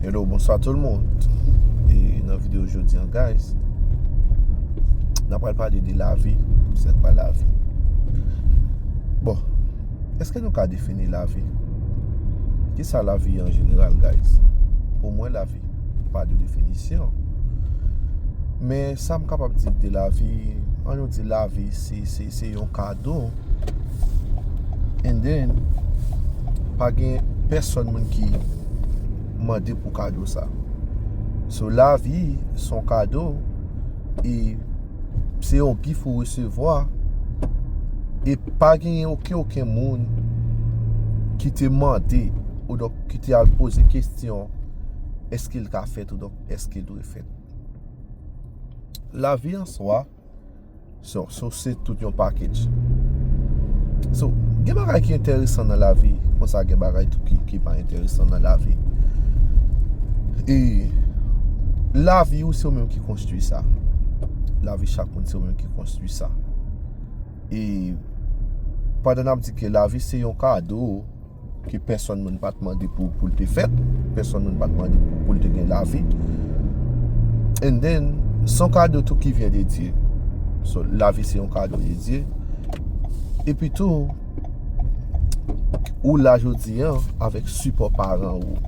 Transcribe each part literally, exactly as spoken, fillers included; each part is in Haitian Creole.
Hello, bonswa tout le monde. E nan videyo jodi an, guys, n ap pral pale de lavi, sèt pa lavi. Bon, èske nou ka defini lavi? Kisa lavi an jeneral, guys? Pou mwen, lavi pa de definisyon. Men sa m kapab di de lavi, ann nou di lavi se, se, se yon kado. And then, pa gen pèsòn moun ki mande pou kado sa. So, lavi se yon kado, e se yon gift ou resevwa, e pa gen okenn, okenn moun ki te mande, ou donk ki te al poze kesyon, èske l ka fèt, ou donk èske l dwe fèt. Lavi an swa, so, so se tout yon package. So, gen bagay ki enteresan nan lavi, konsa gen bagay tou ki, ki pa enteresan nan lavi. E lavi ou se ou menm ki konstwi sa. Lavi chak moun se ou menm ki konstwi sa. E pandan n ap di ke lavi se yon kado, ke pèsòn moun pa t mande pou, pou l te fèt, pèsòn moun pa t mande pou, pou l te gen lavi. And then, se yon kado tou ki vyen de Dye. So, lavi se yon kado de Dye. Epi tou, ou la jodi an avèk sipò paran ou.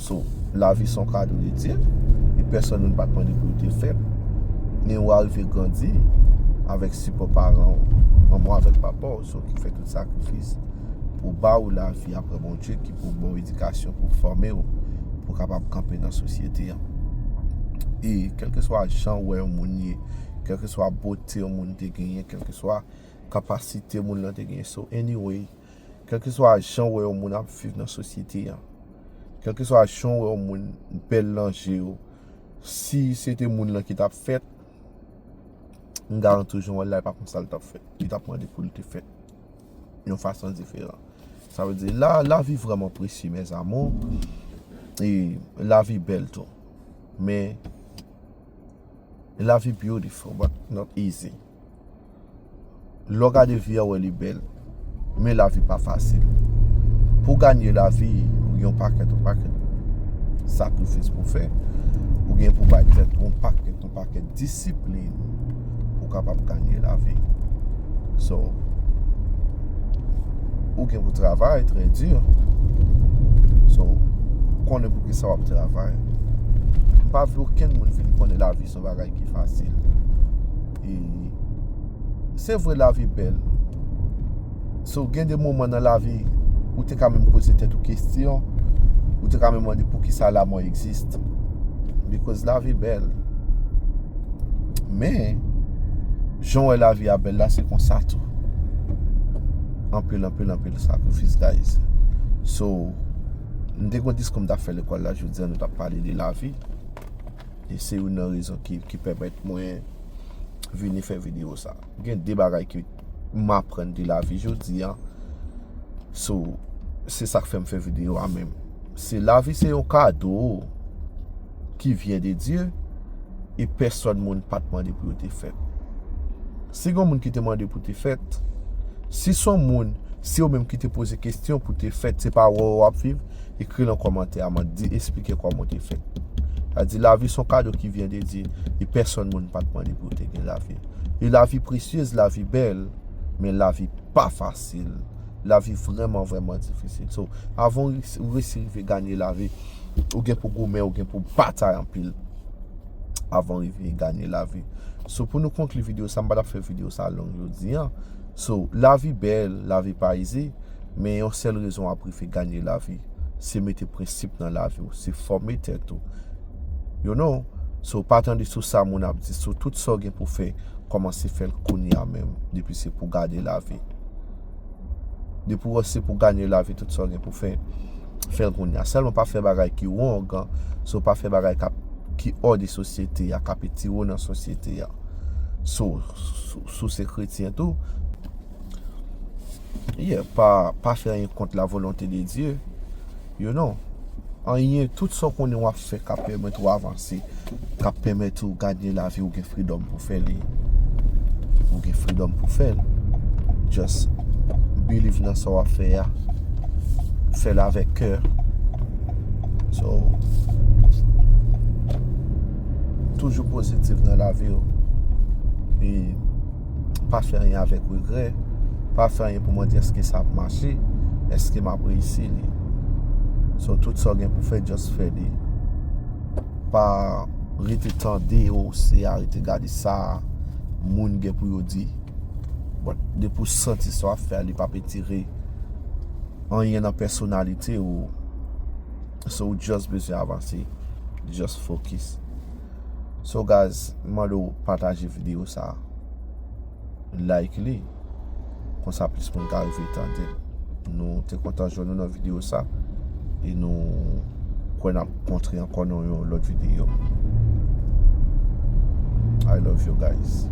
So, lavi se yon kado de Dye, e pèsòn moun pa t mande pou l te fèt. Men ou arive grandi avèk sipò paran ou, manman w avèk papa w, so ki fè tout sakrifis pou ba ou lavi apre Bondye, ki pou ba w edikasyon, pou fòme w, pou w kapab kanpe nan sosyete an. E kèlkeswa jan w wè yon moun ye, kèlkeswa bote yon moun te genyen, kèlkeswa kapasite moun lan te genyen, so anyway, kèlkeswa jan w wè yon moun ap viv nan sosyete an, kèlkeswa jan w wè yon moun bèl nan je w, si se te moun lan ki t ap fèt, m garanti w jan w wè l la, e pa konsa l t ap fèt. Li t ap mande pou l te fèt yon fason diferan. Sa vle di, la, lavi vrèman presye, mes amours. E lavi bèl tou. Men, lavi beautiful, but not easy. Lè w gade vi a, w wè li bèl. Men lavi pa fasil. Pou ganye lavi, ou gen yon pakèt, yon pakèt sakrifis pou fè. Ou gen pou bay tèt ou yon pakèt, yon pakèt disiplin pou w kapab ganye lavi. So, ou gen pou travay trè di. So, konnen pou ki sa w ap travay. M pa vle okenn moun vin konnen lavi se yon bagay ki fasil. E se vre, lavi bèl. So, gen de moman nan lavi, ou te ka menm poze tèt ou kesyon, ou te ka menm mande poukisa lanmò egziste. Because lavi bèl. Men, jan w wè lavi a bèl la, se konsa tou. Anpil, anpil, anpil sakrifis, guys. So, m te gen yon diskou m t ap fè lekòl la jodi a, nou t ap pale de lavi. E se youn nan rezon ki, ki pèmèt mwen vini fè videyo sa. Gen de bagay ke m aprann de lavi jodi a. So, se sa k fè m fè videyo a menm. Se lavi se yon kado ki vyen de Dye, e pèsòn moun pa t mande pou yo te fèt. Si gen moun ki te mande pou te fèt, si se yon moun, se ou menm ki te poze kesyon pou te fèt, se pa wè w ap viv, ekri nan kòmantè a, man di, eksplike kòman w te fèt. Sa di, lavi se yon kado ki vyen de Dye, e pèsòn moun pa t mande pou w te gen lavi. E lavi presyez, lavi bèl, men lavi pa fasil. Lavi vrèman, vrèman difisil. So, avan w resi rive ganye lavi, ou gen pou goumen, ou gen pou batay anpil avan w rive ganye lavi. So, pou nou konkli videyo sa, m pa t ap fè videyo sa long jodi a. So, lavi bèl, lavi pa izi, men yon sèl rezon w ap rive ganye lavi, se mete prensip nan lavi w, se fòme tèt ou. You know? So, pa tande sou sa moun ap di, sou tout sa w gen pou fè, kòmanse fè l kounye a menm, depi se pou gade lavi. Depi w wè se pou ganye lavi, tout sa w gen pou fè, fè l kounye a. Sèlman pa fè bagay ki wrong, so pa fè bagay k ap, ki hors de sosyete a, k ap etire w nan sosyete a. So, si, si w se kretyen tou, yeah, pa, pa fè anyen kont la volonte de Dye, you know. Anyen, tout sa w konnen w ap fè k ap pèmèt ou avanse, k ap pèmèt ou ganye lavi, ou gen freedom pou fè li. Ou gen freedom pou fè l. Just believe nan sa w ap fè a. Fè l avèk kè. So, toujou pozitif nan lavi w. E pa fè anyen avèk regrè. Pa fè anyen pou mande èske sa ap mache, èske m ap reyisi li. So, tout sa w gen pou fè, just fè li. Pa rete tande, o, se a, rete gade sa moun gen pou yo di. But depi w santi sa w ap fè a, li p ap etire anyen nan pèsonalite ou. So, ou just bezwen avanse. Just focus. So, guys, m mande w pataje videyo sa. Like li. Konsa plis moun ka rive tande l. Nou te kontan jwenn nou nan videyo sa. E nou kwè n ap kontre ankò nan yon lòt videyo. I love you guys.